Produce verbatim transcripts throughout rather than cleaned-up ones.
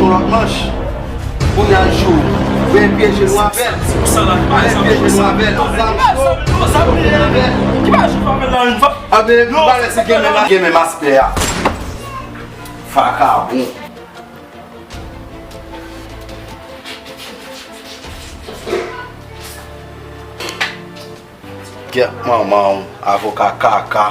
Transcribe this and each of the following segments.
Yon lòt manch. Kounye a l cho. Veye pye jenou avè l. Veye pye jenou avè l. Zam cho. Kounye a avè l. Ki bagay cho avè l la menm? Anben, epi pale se gen menm, gen menm aspè a. Vakabon. Kèt manman w, avoka kaka.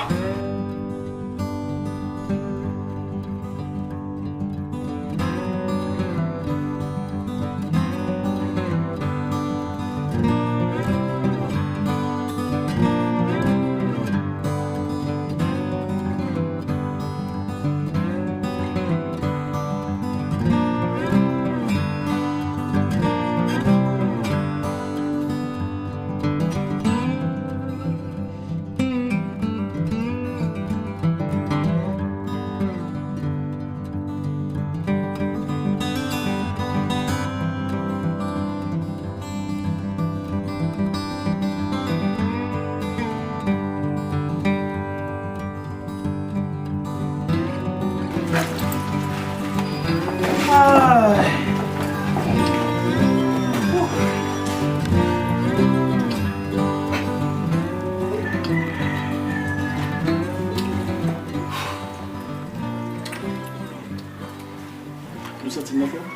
Nou santi n anfòm?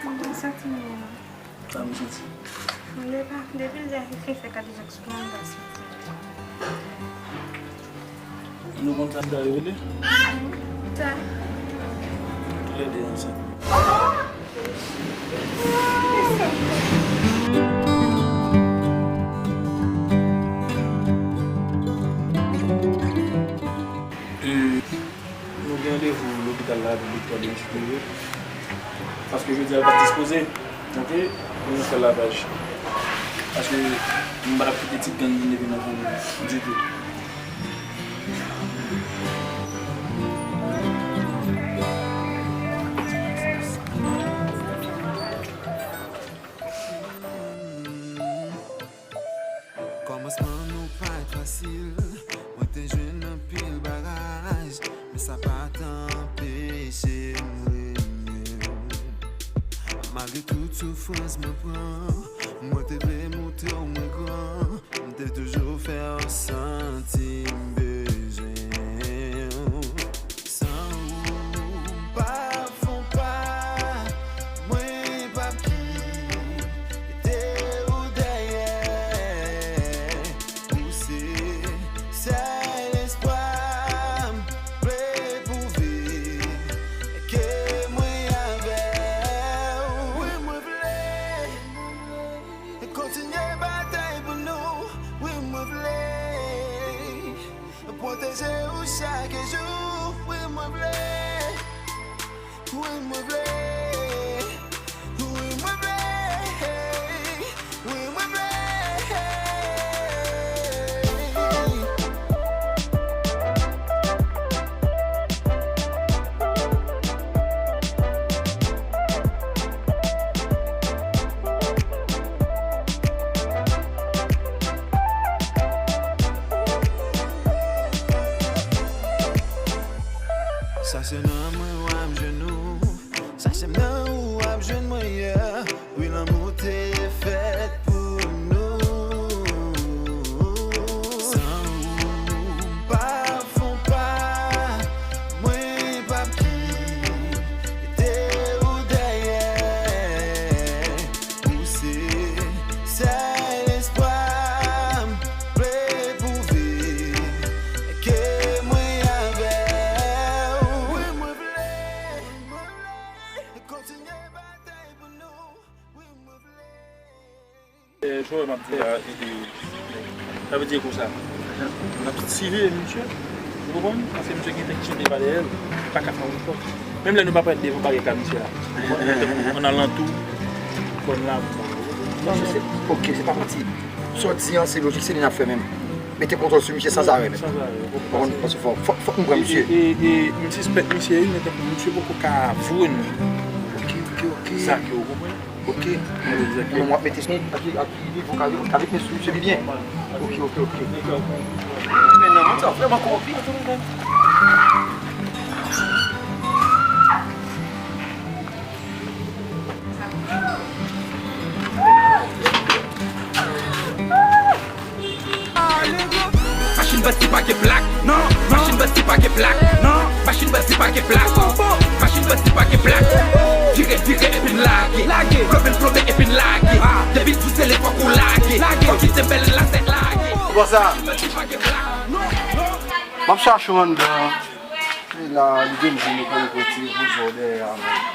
Mwen santi m byen. Sa nou santi? Mwen depi, depi l deja fin fè Kadejak sou mwen, m pa santi m byen. Nou konn sa ki ta revele? Sa. Toulède ansanm. E, nou gen randevou lopital la avèk doktè Denis Privé. Paske jodi a, l pa t dispoze. Ok? Pou nou fè lavaj. Paske m pa t ap kite ti gang vin epi nan pou nou ditou. Kòmansman nou pa t fasil, mwen te jwenn anpil baraj, men sa pa t anpeche m renmen w. Malgre tout soufrans mwen pran, mwen te vle montre w mwen gran, m te toujou fè w santi m bezwen w. San ou m pa fon pa, mwen p ap kite ou dèyè. Ou se sèl espwa m vle pou viv, ke mwen avè w. Wi, mwen vle kontinye batay pou nou. Wi, mwen vle pwoteje ou chak jou. Wi, mwen vle. Wi, mwen vle. Wi, mwen vle. Wi, mwen vle. Chache nan mwen w ap jwenn ou. Chache m nan ou w ap jwenn mwen, yeah. Wi, lanmou te fèt pou nou. San ou m pa fon pa, mwen p ap kite ou dèyè. Ou se sèl espwa m vle pou viv, ke mwen avè w. Wi, mwen vle kontinye batay pou nou. Wi, mwen vle. Eh, jwè m ap di a, e, e, sa vle di konsa, n ap siveye misye, ou konprann? Paske misye gen tèt chante pa dèyè l, li pa ka fè anyen fò. Menm lè nou pa parèt devan baryè ka misye a, ou konprann? Tankou ann alantou kòn la. Non, men se, ok, se pa manti. Sa w di an, se lojik, se li n ap fè menm. Mete kontwòl sou misye sanzarè menm. Sanzarè, ou konprann? Paske fò, fò, fòk nou pran misye. E, e, e, e, m sispèk misye, wi, men tankou misye poko ka voye nou. Ok, ok, ok. Sa ke ou konprann? Ok. Egzakteman. Mwen, m ap mete son ak, ak vokal yo, avèk men sou misye pi byen. Ok, ok, ok. Men nan moun sa vrèman kowonpi. Bandi pa gen plak, non, non. Machin bandi pa gen plak, non. Machin bandi pa gen plak. Machin bandi pa gen plak. Vire, vire, epi n lage. Lage. Plonbe, plonbe, epi n lage. Ah. Depi l di w sele fòk ou lage. Lage. Fòk kite bèl la sèt lage. Bon sa. Machin bandi pa gen plak, non, non. M ap chache w anndan. E la, li vin di nou konn pran ti repoze w dèyè a menm.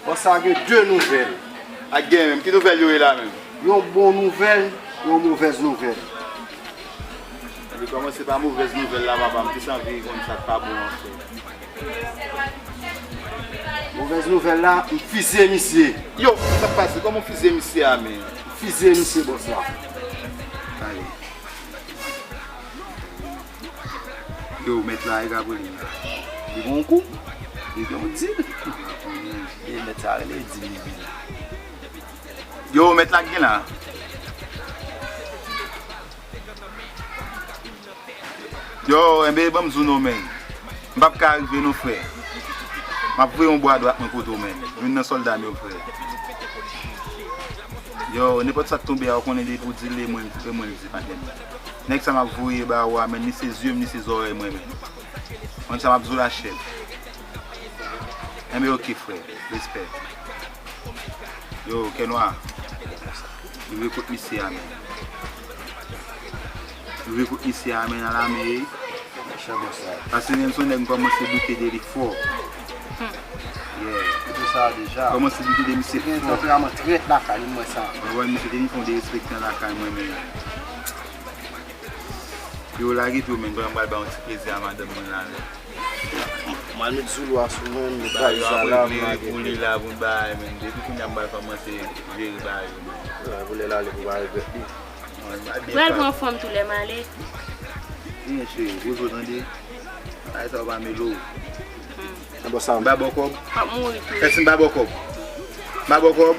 Bon sa gen de nouvèl. Ak gen menm, ki nouvèl yo ye la menm? Yon bon nouvèl, yon movèz nouvèl. Ebyen kòmanse pa movèz nouvèl la papa m, m plis anvi konn sa k pa bon an fèt. Movèz nouvèl la, m fize misye. Yo, sa k pase? Kòman w fize misye a menm? M fize misye bòs la. Tande. Yo, mèt la, e ka pou li la. Li gen yon kou? Li gen yon dil? E mèt sa rele dil li gen la. Yo, mèt la k gen la. Yo, enben, ban m di w non, menn. M p ap ka rive non, frè. M ap voye yon bwa dwat mwen kote w, menn. Youn nan sòlda m yo, frè. Yo, nenpòt sa k tonbe a, ou konnen depi w di l, e mwen, e mwen l di, patnè m. Nèg sa m ap voye ba ou a, menn, li se zye m, li se zòrèy mwen, menn. Konn sa m ap di w la, chèf. Enben, oke, frè. Respè. Yo, Kènwa. Rive kot misye a, menn. Rive kot misye a, menn, a la men. Chè bòs la. Paske menm se yon nèg m kòmanse doute de li fò. Hmm. Yeah. Ou di sa deja. Kòmanse doute de misye fò. Gen tanperaman trèt lakay li, m wè sa. Mwen wè misye te gen fon derespektan lakay mwen, men. Yo, lage pye w, menn, pandan m pral ba yon ti plezi a madanm mwen la, menn. M al met zoulou a sou mwen, m met valiz la la, m lage. Pou li la, pou l bagay, menn. Depi kounye a m pral kòmanse jere bagay yo, menn. Pou lè l ale, pou pa regrèt li. Pral pran fòm tou lè m ale. Byen, cheri, poze w tande. Bagay sa yo pa mele w. Hmm. Nan bò sa. M pa ba w kòb. M ap mouri tou. Èske m pa ba w kòb? M pa ba w kòb?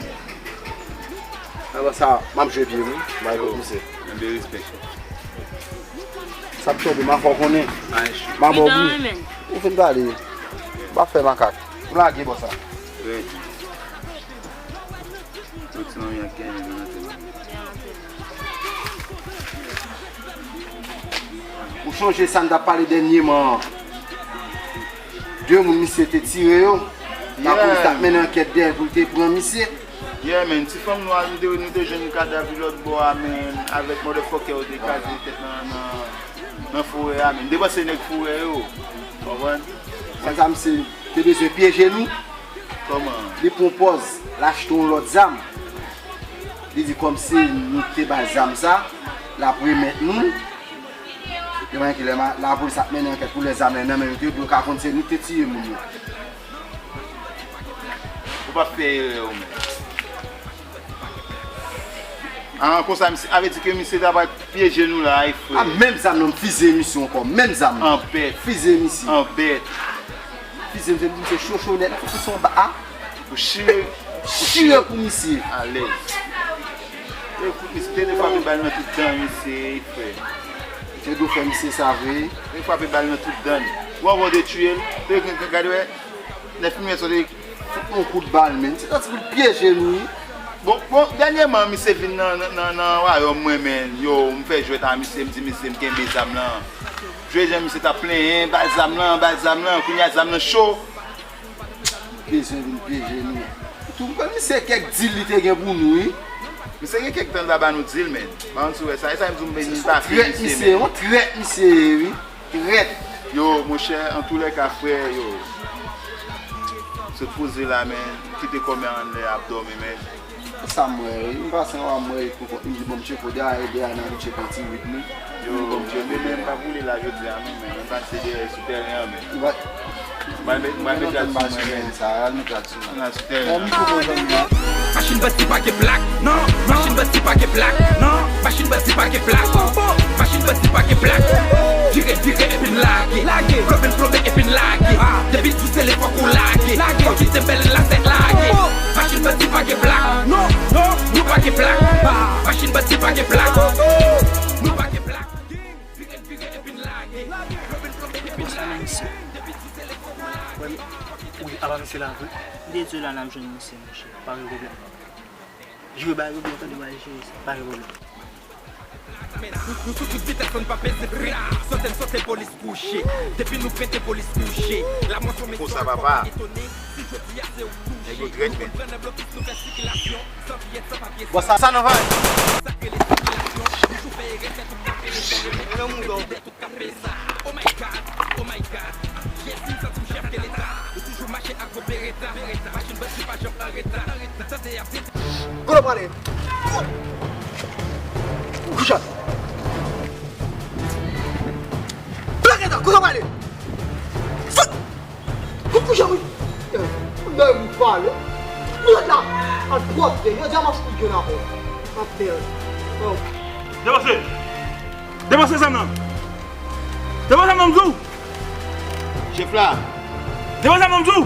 Nan bò sa, m ap jwe pye m wi. M pa ba w kòb, misye. Enben, respè, chè. Sa k tonbe, m a fè w konnen. M a ba w bri. Ou fin pale. Pa fè makak. M lage bò sa. Rèd. Soti nan yon ak gen nan tèt mwen. Ou sonje sa n t ap pale dènyèman an? De moun misye te tire yo. Lapolis t ap mennen ankèt dèyè l pou l te pran misye. Yeah, man. Ti fanm nwa, nou te, nou te jwenn kadav li lòt bò a, man, avèk motherfucker yo te kraze tèt nan, nan, nan forè a, man. M te panse nèg forè yo. Konprann? Sa, sa misye te bezwen pyeje nou. Kòman? Li pran pòz, l achte yon lòt zam. Li di kòmsi nou te ba l zam sa, l ap remèt nou. Yo manyen ki lè ma-, lapolis ap mennen ankèt pou lè zam nan nan men yo, yo ka konn se nou ki te tiye moun yo. Ou p ap fè erè, ou menm. Ah, konsa, misye, avè di ke misye ta pral pyeje nou la, wi, frè. A, menm zam nan, m fize misye ankò, menm zam nan. An bèt. Fize misye. An bèt. Fize misye, misye cho cho nèt, fòk se yon ba, a. Ou chire. Chire pou misye. Alèz. Yo, kout misye, te de frape bal nan tout dan misye, frè. Te do fè misye sa vre. Te frape bal nan tout dan. Ou anvan w te tiye l, te gen, gen, gade wè. Nèf minit soti. Fout nou kout bal, men. Se tankou l pyeje nou, wi. Bon, bon, dènyèman, misye vin nan, nan, nan, nan wayòm mwen, men. Yo, m fè jwèt a misye, m di misye, m kenbe zam lan. Jwe jan misye t ap plenyen, ba l zam lan, ba l zam lan. Kounye a zam lan cho. Bezwen vin pyeje nou. Tou, m kwè misye kèk dil li te gen pou nou, wi. Misye gen kèk tan l pa ba nou dil, men. Pa konn si w wè sa. E sa m di w, men li pa fè misye, men. Yon trèt misye ye, wi. Trèt. Yo, monchè, antoulèka, frè, yo. Se poze la, men. Kite kòmè anlè ap dòmi, men. Sa m wè, wi. M pase anba m wè, pou kont m di, bon, m tcheke dèyè, dèyè, n a vin tcheke yon ti rit, wi. Yo, men, men, m pa boule la jodi a, non, men. M pase dèyè sou tèren an, men. M al met, m al met rad sou mwen, men. Sa, al met rad sou mwen. Nan sou tèren an. Machin bandi pa gen plak, non, non. Machin bandi pa gen plak, non. Machin bandi pa gen plak. Machin bandi pa gen plak. Vire, vire, epi n lage. Lage. Plonbe, plonbe, epi n lage. Ah. Depi l di w sele fòk ou lage. Lage. Fòk kite bèl la sèt lage. Machin bandi pa gen plak, non, non. Nou pa gen plak. Machin bandi pa gen plak. Nou pa gen plak. Vire, vire, epi n lage. Plonbe, plonbe, epi n lage. Bon, sa nan misye. Wi, apa misye la vre? M te di w la n ap jwenn misye, monchè. Pa gen pwoblèm. Jwe bay ou byen, tande, bay jere sa. Pa gen pwoblèm. Nou, nou sou tout vitès, nou pa peze fren. Sote n sote, polis kouche. Depi nou pete, polis kouche. Lamò sou mesye, fò pa etone si jodi a se ou k touche. Nèg yo drèt, men. Konprann nan blokis, nou fè sikilasyon. San fiyèt, san papye, bon, sa, sa nan vay. Sa k rele sikilasyon. Nou chofè e rete tout kafe. Mwen nan mouda. Tout kafe sa. Oh my God, oh my God. Jezi, m santi m chèf ke leta. Ou toujou mache ak gwo bereta. Machin bandi pa janm anreta. Tande y ap di. Kote w prale? Kouche atè. Plake atè, kote w prale? Fout! Kou kouche, wi. Nèg ou pale. Mwen la. Al pwòp de. Yo di a m ap fout grenn avè w. Ap de. Oh. Depanse. Depanse zam nan. Depanse zam nan, m di w. Chèf la. Depanse zam nan, m di w.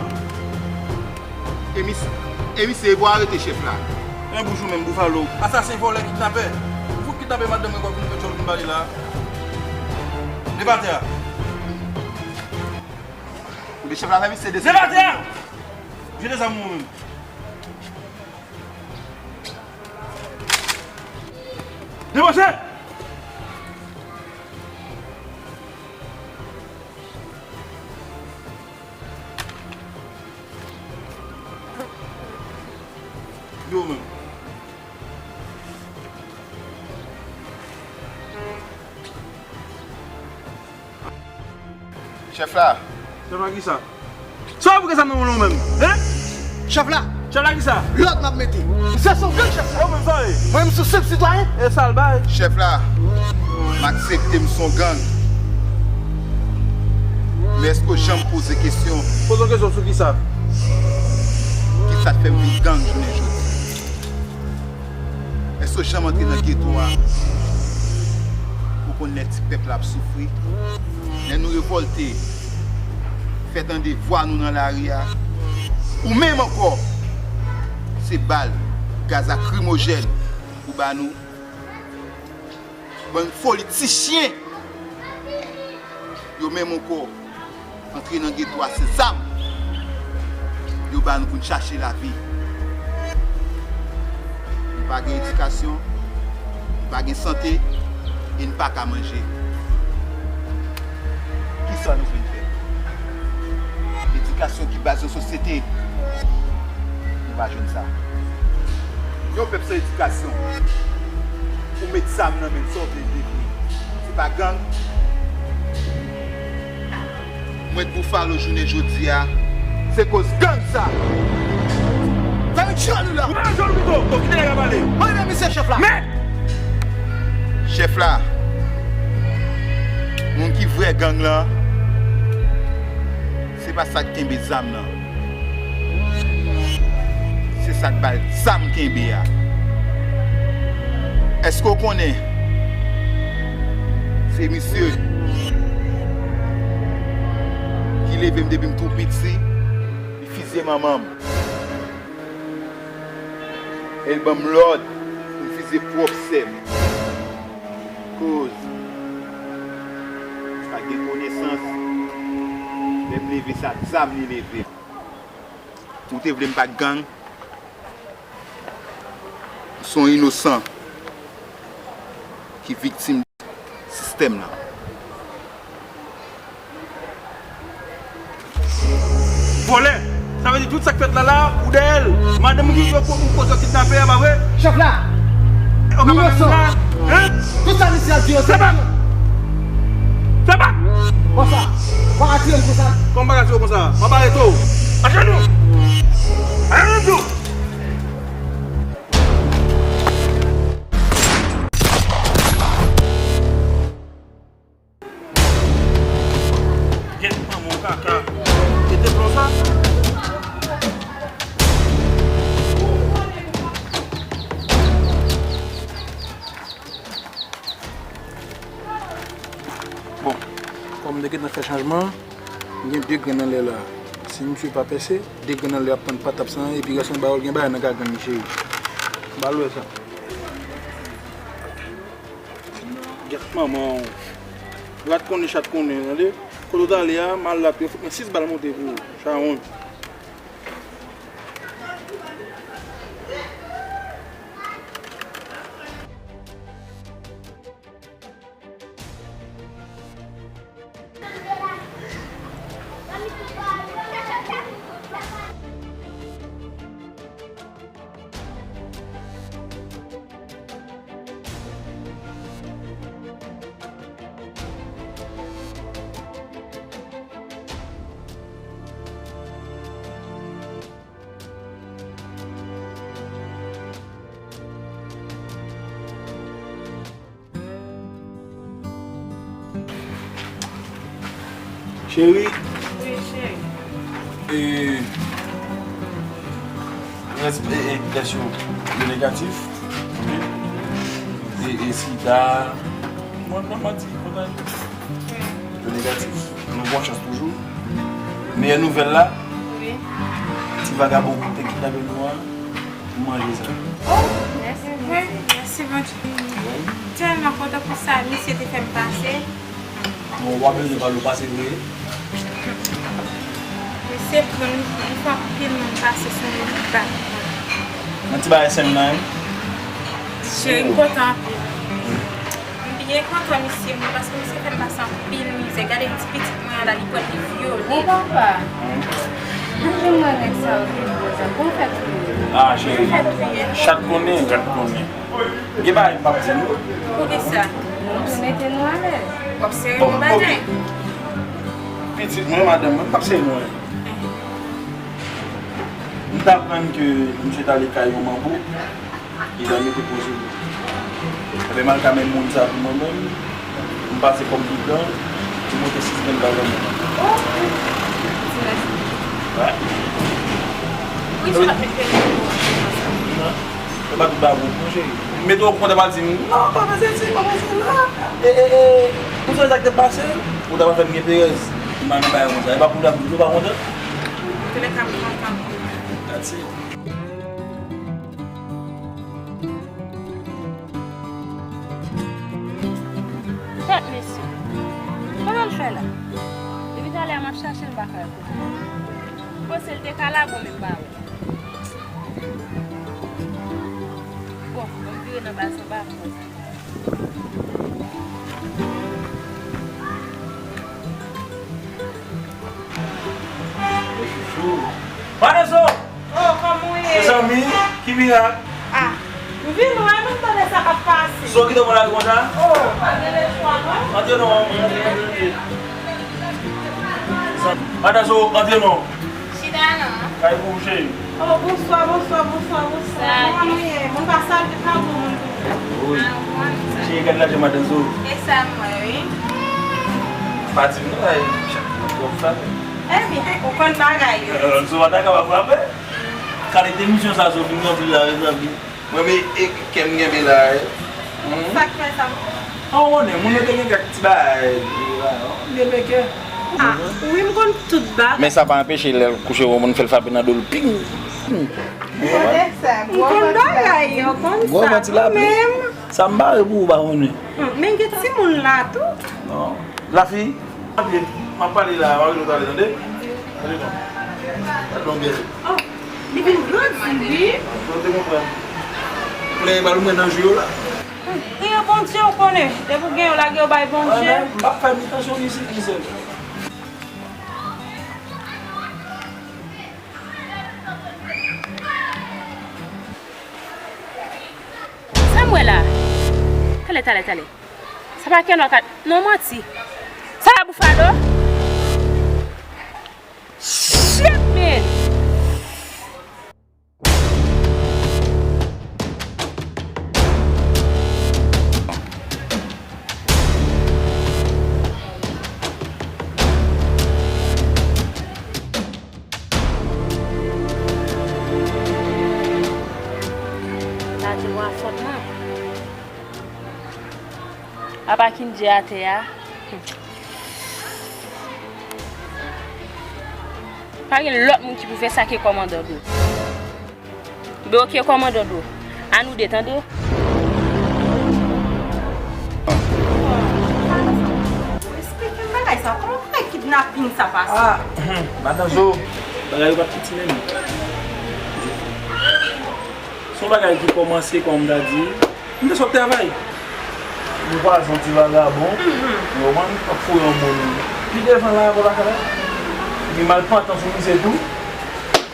E mis-, e misye, e pou arete chèf la. Men bouch ou menm, Bufalo. Asasen, vòlè, kidnapè. Ou fout kidnape madanm mwen, kwa, pou nou fè djòl pou n pale la. Leve atè a. Kote chèf la, fè misye desann. Leve atè a! Jete zam ou menm. Depanse! Yo menm. Chèf la. Chèf la kisa? Sa w ap bouke zam nan men w menm? Hein? Chèf la. Chèf la kisa? Lòd m ap mete. Misye se yon gang, chèf la. Yo menm sa ye. Mwen menm se yon senp sitwayen. E sa l bay? Chèf la, m aksepte m se yon gang. Men èske w janm poze kesyon? Poze yon kesyon sou kisa? Kisa k fè m vin gang jounen jodi? Èske w janm antre nan geto a? Ou konn lè ti pèp la ap soufri? Lè nou revòlte, fè tande vwa nou nan lari a. Ou menm ankò, se bal, gaz lakrimojèn ou ba nou. Bann politichyen, yo menm ankò, antre nan geto a, se zam yo ba nou pou n chache lavi. Nou pa gen edikasyon, nou pa gen sante, e n pa ka manje. Kisa nou vin fè? Edikasyon ki baze yon sosyete, nou pa jwenn sa. Yon pèp san edikasyon, ou met zam nan men l, sa w vle l devni? Se pa gang? Mwen t Bufalo jounen jodi a, se koz gang sa. Fè m djòl ou la. Ou pa nan djòl ou pito, ou kite nèg la pale. Mwen menm misye chèf la. Men! Chèf la, moun ki vrè gang lan, se pa sa k kenbe zam nan. Se sa k ba l zam kenbe a. Èske w konnen se misye ki leve m depi m tou piti, li fizye manman m? E l ban m lòd pou m fizye pwòp sè m. Koz pa gen konesans. Lè m leve, se ak zam li leve m. Ou te vle m pa t gang? M se yon inosan ki viktim sistèm lan. Vòlè! Sa vle di tout sa k fèt la la, ou dèyè l. Madanm ou ki, ou, ou koz yo kidnape a, pa vre? Chèf la! Ou ka pa menm la? Hein? Tout sa misye ap di yo, se pa. Se pa. Konsa, pa atire m konsa. Kòman pa atire w konsa? M ap arete w. Ajenou! Ajenou m di w! Gèt manman w kaka. Mete plan sa. Bon, kòm m te gentan fè chanjman, m gen de grenn anlè la. Si misye pa pèse, de grenn anlè ap tann patat san, epi rès yon bagay, gen bagay nan gagann li, cheri. M pa lwe sa. Gèt manman w. Rat konnen, chat konnen, tande? Kote w t ale a, mallat yo fout mwen sis bal monte pou ou, chawony. Cheri. Wi, cheri. E, rès, e, e, tès yo, yo negatif. Ok. E, e sida. Mwen, mwen, mwen di, kontan. Wi. Yo negatif. Nou bon chans toujou. Meyè nouvèl la, wi, ti vagabon ki te kidnape nou an, nou manje sa. Oh, mèsi, mèsi, mèsi Bondye. Wi. Tèlman kontan pou sa misye te fè m pase. Bon, w ap bezwen pale w pase vre. Misye pran, li fè anpil moun pase sou moun li pa konn. Nan ti bagay senp nan, wi. Cheri, m kontan anpil. M byen kontan misye mouri paske misye fè m pase anpil mizè. Gade ti pitit mwen an la, li pran li vyole. Bon papa, m jwenn mwen nèg sa yo vin bon jan. Bon fèt pou yo. Ah, cheri. Bon fèt pou yo. Chat konnen, rat konnen. Gen bagay m p ap di nou. Poukisa? Nou vle mete nou alèz. W ap sere yon bagay. Pitit mwen, madanm mwen, m p ap sere nou anyen. M t aprann ke misye t ale kay yon manbo, li t al mete poze li. Ebyen, m al ka menm moun sa pou mwen menm, m pase kòm boudan, m monte sis grenn bal nan men. Wi, sa pa t met peyi nan konsa. Yo pa tout ba gwo, non, cheri. M mete w kontan pa di m, "Non, pa fè sesi, pa fè sela." E, e, e, ou sonje sa k te pase? Ou ta pa fè m gen perèz. M pa nan bagay konsa. E pa pou la, ou pa kontan? Antoulèka, m kontan. That's it. Tèt mesye. Kòman l fè la? Depi talè a m ap chache l, m pa ka wè kote l. M panse l te ka la, bon, men m pa wè. Bon, bon, m vire nan baz anba, m pran. Mwen chouchou. Madanzo! Oh, kòman w ye? Mezanmi, ki mirak? Ah, m vin wè, m tande sa k ap pase. Sa w kite mwen la konsa? Oh, pa gen lechwa, non? Antre non, antre, antre, antre. Madanzo, antre non. Chita non. Kay pou w, cheri. Oh, bonswa, bonswa, bonswa, bonswa. Kòman nou ye? Moun pa salye pa bon moun toujou. Wi. Cheri, gad lajan madanzo. E sa m wè, wi. Pa di m non, ay, chak moun twòp frape. Ebyen, ou konn bagay yo. Madanzo pa ta kapab frape. Kalite misyon sa sou fin ranpli la, mezanmi. Mwen, men, e, kè m genbe la, e. Hmm? Sa k fè sa? An, ou konnen, moun yo te gen kèk ti bagay, e, la, m genbe kè. Ah, wi, m konn tout bagay. Men sa pa anpeche lè l kouche, yon moun fè l frape nan do l, ping! Ping! Ou konnen sa, m konn bagay yo, konn sa. Gwo vantilapli. Sa m bare pou ou pa konnen. Hmm, men gen timoun la tou. Non. Lafi, antre, m ap pale la, m ap rele w talè, tande? Tande non. Gad longè l. Oh, li vin grandi, wi. Ou te konprann. Koulè ba nou mwen nan jou yo la. Priye Bondye, ou konnen. Depi w gen yo, lage yo bay Bondye. Mwen menm, m p ap fè mitan sou isit, li sèl. Sa m wè la? Talè, talè, talè. Sa pa kè nwa kat. Non, manti. Sa la pou fado? Shit, man! Lage bwa fòtman. Apa Kindje atè a. Pa gen lòt moun ki pou fè sa ke kòmandan Do. Be oke kòmandan Do. A nou de, tande? Esplike m bagay sa. Kòman bagay kidnaping sa pase? Ah, madanzo, bagay yo pa t piti menm. Se yon bagay ki kòmanse, kòm m ta di, m te sot travay. M kwaze yon ti vagabon, ou konprann, k ap foure yon moun pi devan la, bò lakay la. Epi m al pantan sou misye tou.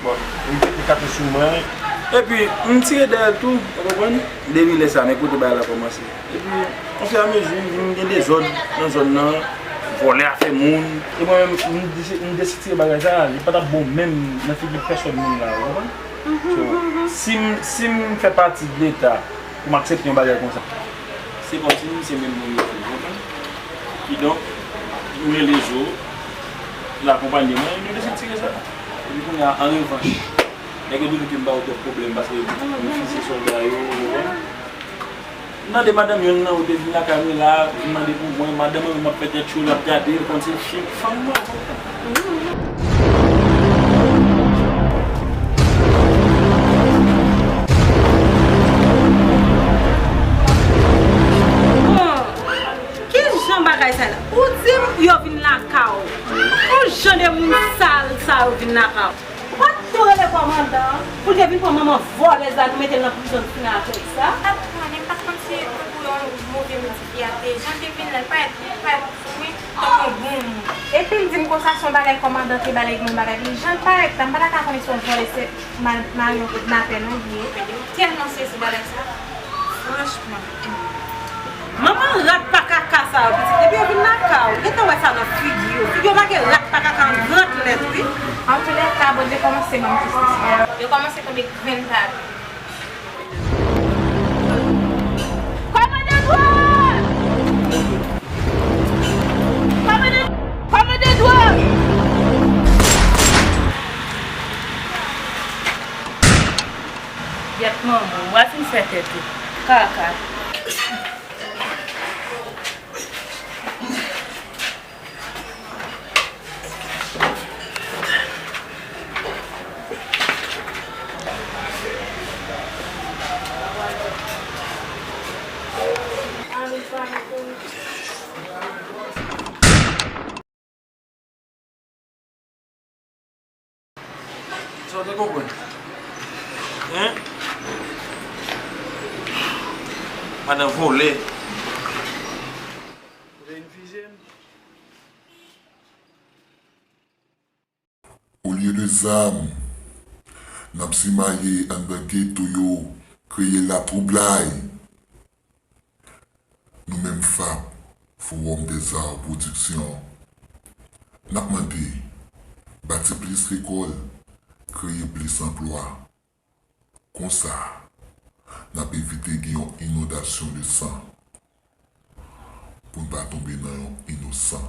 Bon, li pete katouch sou mwen. Epi, m tire dèyè l tou, ou konprann? Depi lè sa, men kote bagay la kòmanse. Epi, ofiramezi, m vin gen dezòd nan zòn nan, vòlè afè moun. E mwen menm, m desi-, m deside tire bagay sa, li pa t ap bon menm nan figi pèsòn moun la, ou konprann? So, si m, si m fè pati de Leta, pou m aksepte yon bagay konsa. Se kòmsi se menm moun yo tou, ou konprann? Kidonk, m rele Zo, L akonpanye mwen, nou deside tire sa. Epi kounye a, an revanch, nèg yo toujou di m ba yo twòp pwoblèm paske m fize sòlda yo, ou konprann? M tande madanm yonn nan ou te vin lakay mwen la, vin mande pou mwen, madanm mwen menm ap fè tèt cho, l ap gade, l konn se fi fanm mwen. Bon, ki jan bagay sa la? Ou di m yo vin lakay ou. Ou jan de moun sal sa yo vin lakay ou. Ou pa t tou rele kòmandan pou l te vin pran manman vòlèz la nou mete l nan prizon n fini avèk sa? M pa t konnen, m pa t konn si tankou yon move modi fè a te. Jan l te vin la, l parèt, li parèt sou mwen tankou yon bon moun. Epi l di m konsa se yon bagay kòmandan te ba l, yon bagay. Jan l parèt la, m pa ta ka konnen se yon vòlè, se ma-, mari yon kidnapè non li ye. Li tèlman sezi bagay sa. Franchman. Manman rat pa kaka sa yo, pitit. Depi yo vin lakay ou, gentan wè sa nan figi yo. Figi yo make rat pa kaka an gran lèt, wi. Antoulèka, Bondye kòmanse ban m jistis mwen. Yo kòmanse tonbe grenn pa grenn. Kòmandan Dwòl! Kòmandan, kòmandan Dwòl! Gyèt manman, w a fin fè tèt ou kaka. Sa w te konprann? Hein? Madan vòlè. Ou te vin fize m? Olye de zam, n ap simaye anndan geto yo, kreye latwoublay. Nou menm FAP, Forum des Arts Production, n ap mande, bati plis lekòl, kreye plis anplwa. Konsa, n ap evite gen yon inondasyon de san, pou n pa tonbe nan yon inosan.